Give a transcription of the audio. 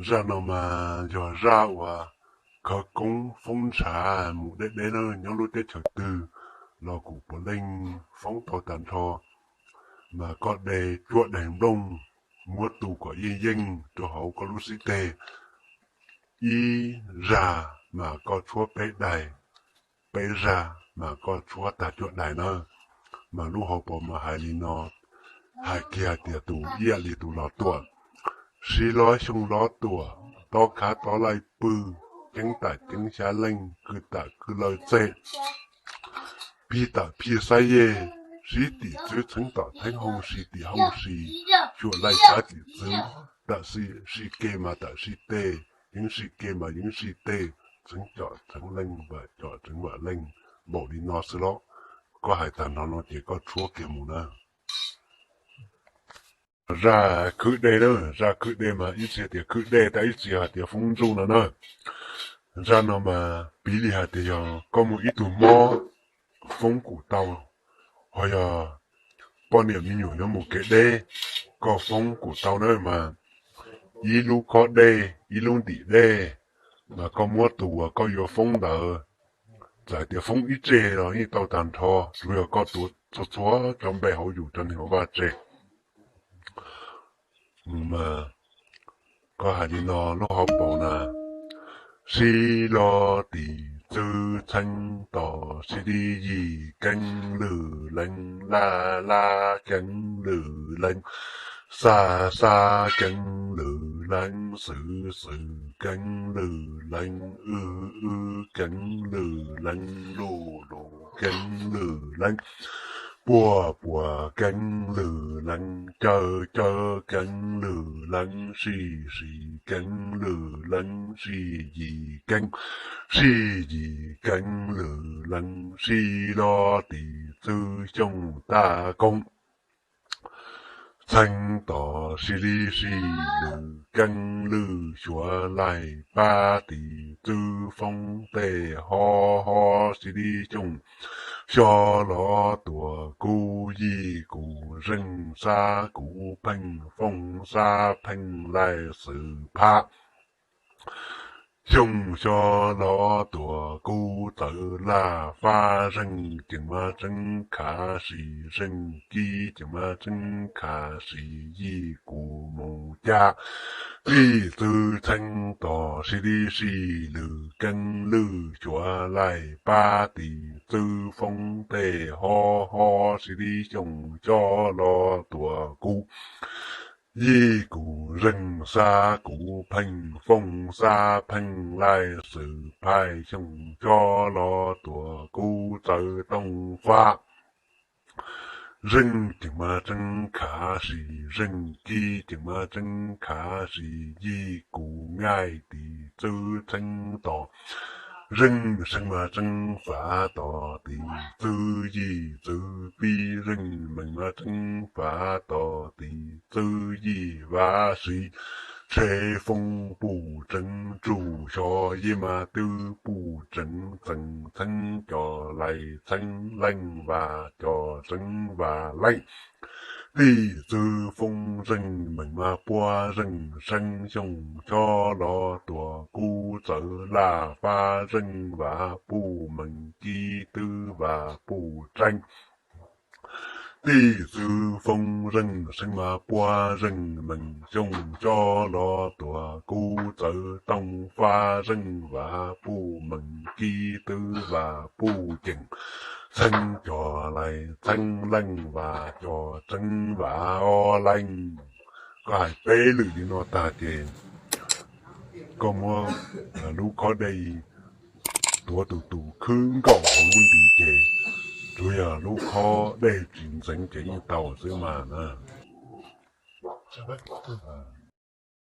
Zaj no mas yog zaj uas khawv koob foob ntshav mus deb deb na, nyob lub teb chaws twg los kuj puav leej foob tau tag nrho. Mas koj de cuab daim nplooj, muab tu kom yeej yeej rau hauv koj lub xib teg, ib zaj mas koj tshuab peb daim, peb zaj mas koj tshuab tag cuaj daim na. Mas lub hauv paus mas hais li no, hais kiag tias tus ib yam li tus Los Tuam: Sib lob Xyooj Lob Tuam, tob khab tob laij pw, ceeb tam ceeb xyab leej, kwj tam kwj lawj txej, phij tam phij xab yej, sib tim txwb txheeb tom theeb hooj si tim hooj si, xyuam laij xyab tim txwv, tam sim sib ke mas tam sib tej, yeeb sib ke mas yeeb sib tej, txheeb com txheeb leej, vam com txheeb vam leej. Npaum li no xwb los, koj hais tag nrho no ces koj tshuab kiag mus na. Zaj khwb dej na, zaj khwb dej mas ib txhia tias khwb dej, tab ib txhia hais tias foob ntsuj no na. Zaj no mas piv li hais tias yog koj muaj ib tug mob foob kuj tau, ho yog poj niam me nyuam yuav mus kev deb, koj foob kuj tau na mas, ib lub khob dej ib lub ntim dej, mas koj muab tus uas koj yuav foob ntawd, txawm tias foob ib tseg los yeej tau tag nrho, tsuas yog koj tuav txhua txhua cov npe hauv yus cov neeg hauv vaj tse. Mas koj hais li no lub hauv paus na: Sib lob tim txwv txheeb tos sib dib yig keeb lwm leev laj laj keeb lwm leev, xaj xaj keeb lwm leev, xwm xwm keeb lwm leev, wb wb keeb lwm leev, luj luj keeb lwm leev, puas puas keeb lwm leev, caw caw keeb lwm leev, sim sim keeb lwm leev, sib yig keeb, sib yig keeb lwm leev, sib lob tim txwv xyooj taj koog txheeb tos sib dib sib lwm keeb lwm, xyuam laij pab tim txwv foob tej hob hob sib dib xyooj, xyov los tuam kuv yig kuv zeej xab kuv pheej fooj xab pheej laij xwm phab xyooj, xyov los tuam kuv txawv laj fab zeej ceem mas tseeb khav sim zeej kib ceem mas tseeb khav sim yig kuv mus cab tim txwv txheeb tos sib dib sib lwm keeb lwm, xyuam laij pab tim txwv foob tej hob hob sib dib xyooj, xyov los tuam kuv yig kuv zeej xab kuv pheej fooj xab pheej laij xwm phab xyooj, xyov los tuam kuv txawv tooj fab zeej ceem mas tseeb khav sim zeej kib ceem mas tseeb khav sim yig kuv ngaij tim txwv txheeb tos zeej seej mas tseeb fav tos tim txwv yig txwv pib zeej meem mas tseeb fav tos tim txwv yig vav siv tsheb foob puj tseev tsuj xyov yeb mas twb puj tseev txeev txheeb cov lais txheeb leej vas cov txheeb vas leej tim txwv foob zeej meem mas puab zeej seeb xyooj, xyov los tuam kuv txawv laj fab zeej vas puj meem kib twb vas puj tseev tim txwv foob zeej seeb mas puab zeej meem xyooj, xyov los tuam kuv txawv tooj fab zeej vas puj meem kib twb vas puj ceem txheeb cov lais txheeb leej vas cov txheeb vas ob leej. Koj hais peb lwm li no tag ces koj muab lub khob dej tuav tus tus khwb nkaum hauv lub ntiv ces tsuas yog lub khob dej tsis ntxeev ces yeej tau xwb mas na.